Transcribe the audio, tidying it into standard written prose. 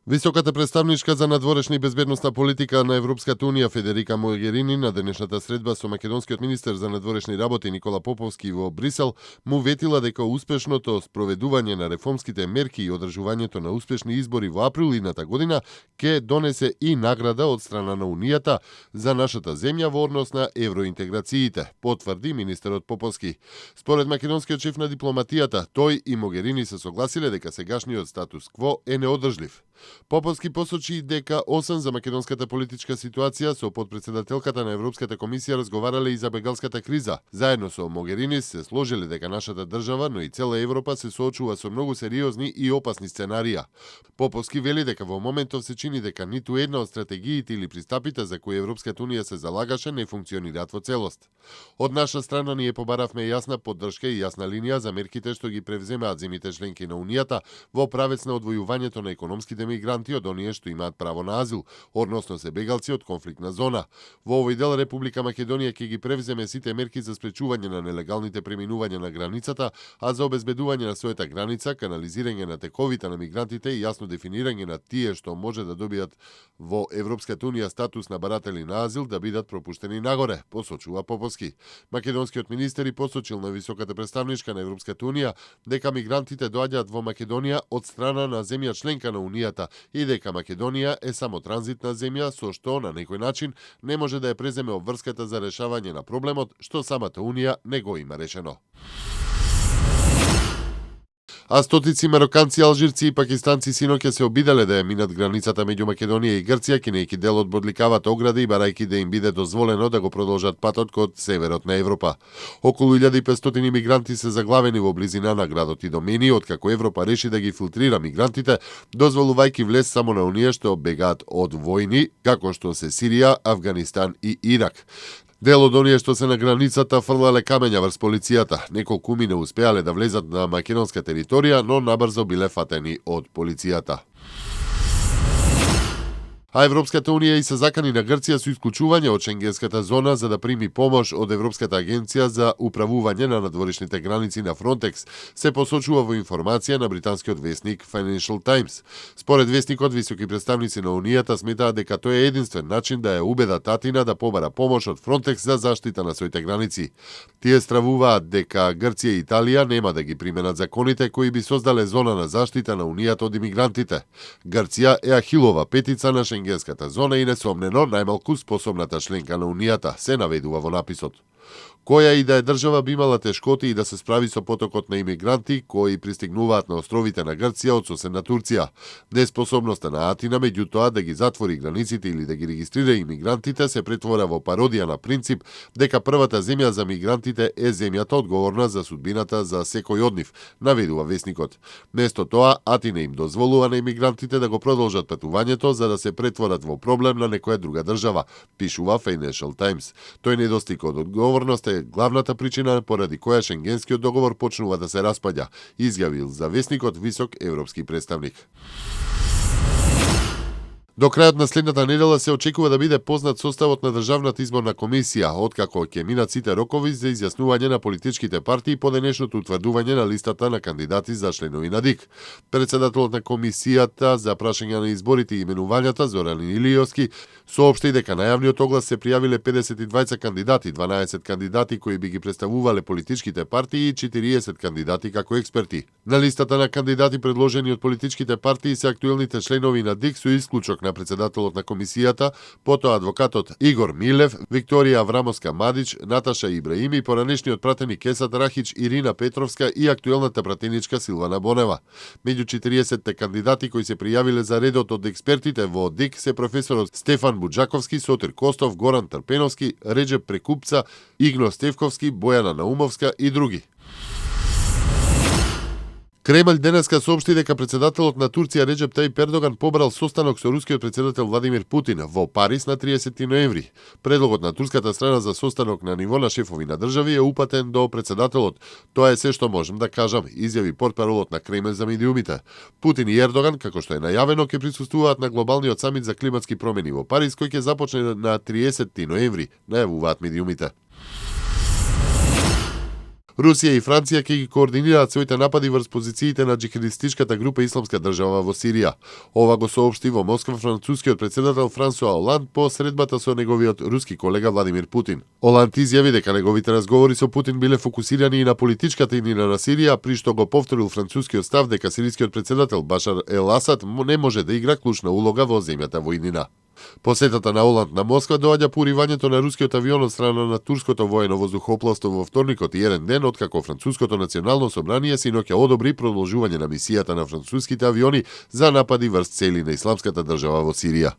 Високата представничка за надворешна и безбедносна политика на Европската унија Федерика Могерини на денешната средба со македонскиот министер за надворешни работи Никола Поповски во Брисел му ветила дека успешното спроведување на реформските мерки и одржувањето на успешни избори во април идната година ќе донесе и награда од страна на Унијата за нашата земја во однос на евроинтеграциите, потврди министерот Поповски. Според македонскиот шеф на дипломатијата, тој и Могерини се согласиле дека сегашниот статус кво е неодржлив. Поповски посочи дека освен за македонската политичка ситуација, со подпредседателката на Европската комисија разговарале и за бегалската криза. Заедно со Могерини се сложиле дека нашата држава, но и цела Европа се соочува со многу сериозни и опасни сценарија. Поповски вели дека во моментов се чини дека ниту една од стратегиите или пристапите за кои Европската унија се залагаше не функционираат во целост. Од наша страна ние побаравме јасна поддршка и јасна линија за мерките што ги превземаат земјите членки на Унијата во правец на одвојувањето на економските мигранти од оние што имаат право на азил, односно се бегалци од конфликтна зона. Во овој дел Република Македонија ќе ги превземе сите мерки за спречување на нелегалните преминувања на границата, а за обезбедување на својата граница, канализирање на тековите на мигрантите и јасно дефинирање на тие што може да добијат во Европската унија статус на баратели на азил да бидат пропуштени нагоре, посочува Поповски. Македонскиот министер и посочил на високата представничка на Европската унија дека мигрантите доаѓаат во Македонија од страна на земја членка на Унијата и дека Македонија е само транзитна земја со што на некој начин не може да ја преземе обврската за решавање на проблемот што самата Унија не го има решено. А стотици мароканци, алжирци и пакистанци синоќа се обиделе да ја минат границата меѓу Македонија и Грција, кинејќи дел од бодликавата ограда и барајќи да им биде дозволено да го продолжат патот кон северот на Европа. Околу 1500 мигранти се заглавени во близина на градот Идомени, откако Европа реши да ги филтрира мигрантите, дозволувајќи влез само на оние што бегаат од војни, како што се Сирија, Авганистан и Ирак. Дел од оние што се на границата фрлале камења врз полицијата. Неколку не успеале да влезат на македонска територија, но набрзо биле фатени од полицијата. А Европската унија и се закани на Грција со исклучување од шенгенската зона за да прими помош од Европската агенција за управување на надворешните граници на Frontex, се посочува во информација на британскиот весник Financial Times. Според весникот, високи представници на Унијата сметаат дека тој е единствен начин да ја убедат Атина да побара помош од Frontex за заштита на своите граници. Тие стравуваат дека Грција и Италија нема да ги применат законите кои би создале зона на заштита на Унијата од имигрантите. Грција е ахилова петица на шенгенската зона и несомнено најмалку способната членка на Унијата, се наведува во написот. Која и да е држава би имала тешкоти и да се справи со потокот на имигранти кои пристигнуваат на островите на Грција од соседна Турција. Неспособноста на Атина меѓутоа да ги затвори границите или да ги регистрира имигрантите се претвора во пародија на принцип дека првата земја за мигрантите е земјата одговорна за судбината за секој од нив, наведува весникот. Место тоа, Атина им дозволува на имигрантите да го продолжат патувањето за да се претворат во проблем на некоја друга држава, пишува Financial Times. Тој недостиг од одговорност е главната причина поради која шенгенскиот договор почнува да се распаѓа, изјавил за весникот висок европски представник. До крајот на следната недела се очекува да биде познат составот на Државната изборна комисија, откако ќе минат сите рокови за изјаснување на политичките партии по денешното утврдување на листата на кандидати за членови на ДИК. Председателот на комисијата за прашање на изборите и именувањата Зоран Илијовски соопшти дека на јавниот оглас се пријавиле 52 кандидати, 12 кандидати кои би ги представувале политичките партии и 40 кандидати како експерти. На листата на кандидати предложени од политичките партии се актуелните членови на ДИК со исклучок на председателот на комисијата, потоа адвокатот Игор Милев, Викторија Аврамовска Мадич, Наташа Ибраими, поранешниот пратеник Есад Рахич, Ирина Петровска и актуелната пратеничка Силвана Бонева. Меѓу 40 кандидати кои се пријавиле за редот од експертите во ДИК се професорот Стефан Буџаковски, Сотир Костов, Горан Трпеновски, Реджеп Прекупца, Игно Стевковски, Бојана Наумовска и други. Кремљ денеска соопшти дека председателот на Турција Реджеп Тајип Ердоган побрал состанок со рускиот председател Владимир Путин во Париз на 30 ноември. Предлогот на турската страна за состанок на ниво на шефови на држави е упатен до председателот. Тоа е се што можам да кажам, изјави портпаролот на Кремљ за медиумите. Путин и Ердоган, како што е најавено, ќе присуствуваат на глобалниот самит за климатски промени во Париз, кој ќе започне на 30 ноември, најавуваат медиумите. Русија и Франција ќе ги координираат своите напади врз позициите на џихадистичката група Исламска држава во Сирија. Ова го соопшти во Москва францускиот председател Франсуа Оланд по средбата со неговиот руски колега Владимир Путин. Оланд изјави дека неговите разговори со Путин биле фокусирани и на политичката иднина на Сирија, при што го повторил францускиот став дека сирискиот председател Башар ел Асад не може да игра клучна улога во земјата во иднина. Посетата на Оланд на Москва доаѓа по уривањето на рускиот авион од страна на турското воено воздухоплавство во вторникот и еден ден откако француското национално собрание синоќа одобри продолжување на мисијата на француските авиони за напади врз цели на Исламската држава во Сирија.